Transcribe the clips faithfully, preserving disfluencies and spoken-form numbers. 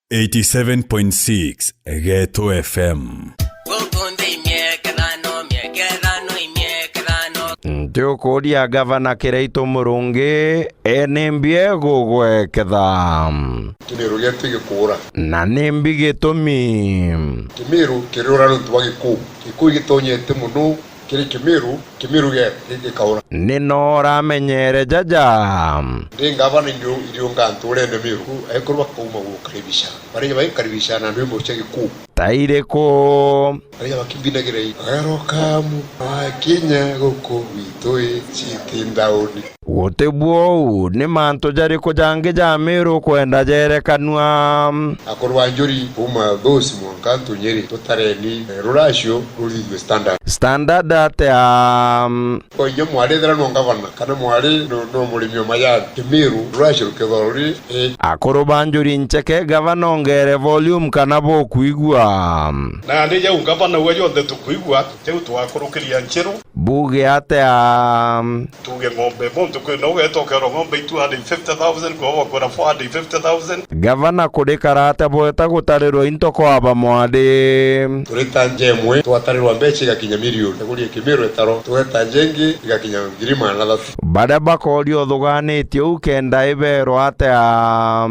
Eighty-seven point six Geto F M. Guku nthi imiekethano, miekethano, imiekethano. Ntiukuria Gavana Kiraitu Murungi, e nimbi egugweketha? Kimiru gietu gikuura. Na nimbi gitumi? Kimiru kiriura niuntu bwa Gikuu. Gikuu gitonyete mono kiri Kimiru, Kimiru ge-, ge-, gikaura. Ni no uramenyere jaja? Ndi ngavana iriu-, iriunga nturene Miru, ku ekuru bakauma gukaribisha. Baria bagikaribisha na ndwimbo cia Gikuu. Ta iriku? Baria bakimbinagira i, "Welcome, Akenya guku gwitu i, city ndown." Guti bwou, ni mantu jariku jangi ja Miru ukwenda jerekanua? Akuru ba njuri kuuma Thuusi mwanka antu Nyeri, tutareni, eh, ruracio ruthithue standard. Standard atia? Kwa inya mwari ethira no ngavana, kana mwari no, no murimi o majani, Kimiru ruracio rukethirwa ruri, eh. Akuru ba njuri ncheke, gavana ongere volume kana bukwigua? Na ndi jau ngavana uga jonthe tukwigua, jau twakurukiria ncheru. Buge atia? Tuge ng'ombe, muntu kwina ugeta ukeerwa ng'ombe i two hundred fifty thousand, kwa wakwira four hundred fifty thousand. Gavana, kurikara atia bweta gutarirwa into kwa bamwari? Turita nja imwe, twatarirwa mbeca igakinya milioni. Tugurie Kimiru itaro, tugeta nja ingi igakinya ngiri magana athatu. Baria bakoria uthuganitie uu kenda ibeerwa atia?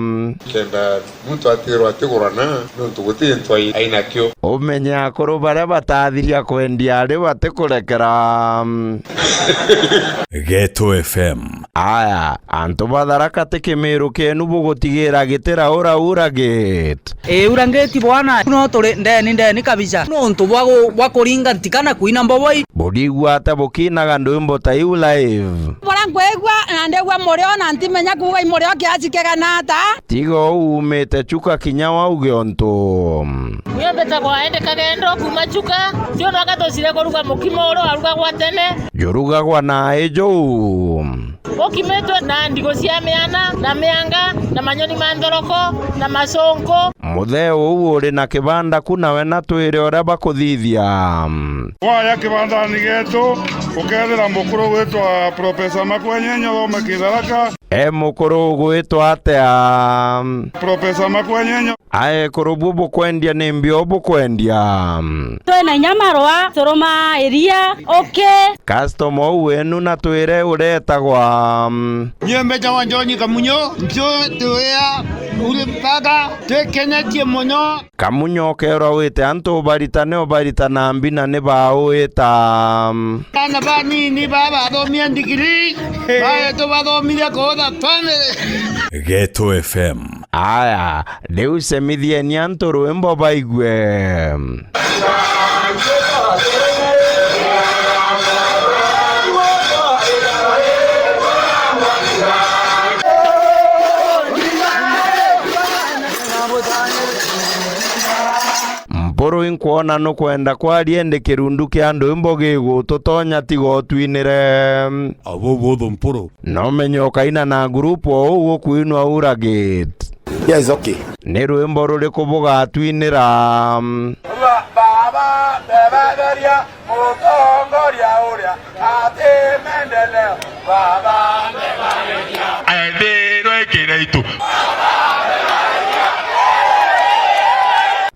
Kenda muntu atigirwa atigurana, nontu guti gintu ai-, ainakio. Umenye akuru baria batathiria kwendia ari batikurekera. Geto F M. Aya, antu ba Tharaka ti Kimiru kienu bugutigira gitiraura ura gate. Ii, ura ngeti bwana, no turi ndeni, ndeni kabisa. Nontu bwa gu-, bwa kuringa ntika na kuina mboboi. Burigua ata bukinaga ndwimbo ta iu live? Bora nkwigua na ndigua murio na ntimenya kuuga i murio kiasi kigana ata. Tiga uu umite Chuka kinya wauge untu. Nio mbitagwa Ende Kagendo kuuma Chuka. Cio no aka tucire kuruga mukimo uria warugagwa tene. Jurugagwa na iju. Ukimitwe na ndigo cia miana, na mianga, na manyoni ma nthoroko, na macunku. Muthee uu uri na kibanda ku nawe na twire uria bakuthithia. Waya kibandani getu, ukethira mukuru gwitwa Profesa Makwenyenyo thome Kitharaka. E mukuru ugwitwa atia? Profesa Makwenyenyo. Aekuru bu bukwendia ni mbio bukwendia? Twina inya marwa, turuma iria, uki. Customer uu wenu na twire uretagwa? Nyie mbetagwa John Kamunyo, ntio tuya uri mpaka twikenetie mono. Kamunyo ukeerwa wite antu ubaritane, ubarita na mbi na ni bauita. Bana banini baba bathomia ndigiri, baetu bathomire kuutha family. Geto F M. Aya, riu cemithieni antu rwimbo baigue. Mpuru inkwona nukwenda kwaria, indi kirundu kia ndwimbo gigututonya, tiga utwinire. Abo buthu Mpuru. No menye ukaina na group o uu gukwinwa Ura Gate. Yes, okay. Ni rwimbo ruriku bugatwinira? Baba, bebetheria mutongoria uria ati maendeleo. Baba, bebetheria. Ethirwe Kiraitu.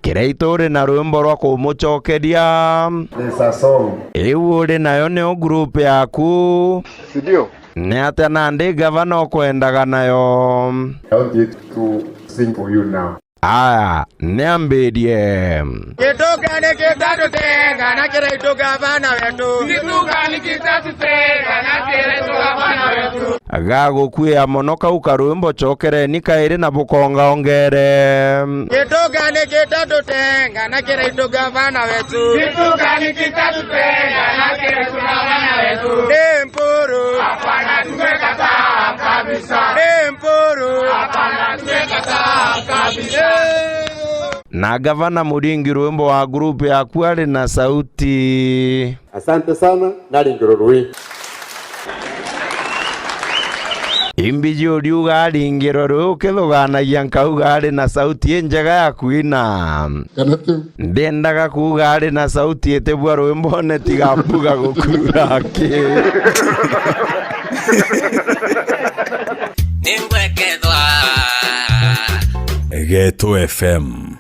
Kiraitu uri na rwimbo rwa kumucokeria? There's a song. Iu uri nayo niyo group yaku? Si ndio? Ni atia nandi gavana ukwendaga nayo? I want you to sing for you now. Aya, niambirie. Gituka ni kitatutenga na Kiraitu gavana wetu. Gituka ni kitatutenga na Kiraitu gavana wetu. Gagukuia mono kau karwimbo, cokereni kairi na bukongaongere. Gituka ni kitatutenga na Kiraitu gavana wetu. Gituka ni kitatutenga na Kiraitu gavana wetu. Ni Mpuru. Hapana, tumekataa kabisa. Ni Mpuru. Hapana, tumekataa kabisa. Na gavana Muringi, rwimbo wa group yaku ari na sauti. Asante sana, naringirwe rui. Imbiji uriuga aringirwe rui ukithuganagia nkauga ari na sauti injega ya kuina. Kana tu. Ndiendaga kuuga ari na sauti itibua rwimbone tiga mbuga gukuura aki. Ningwekethwa. Geto F M.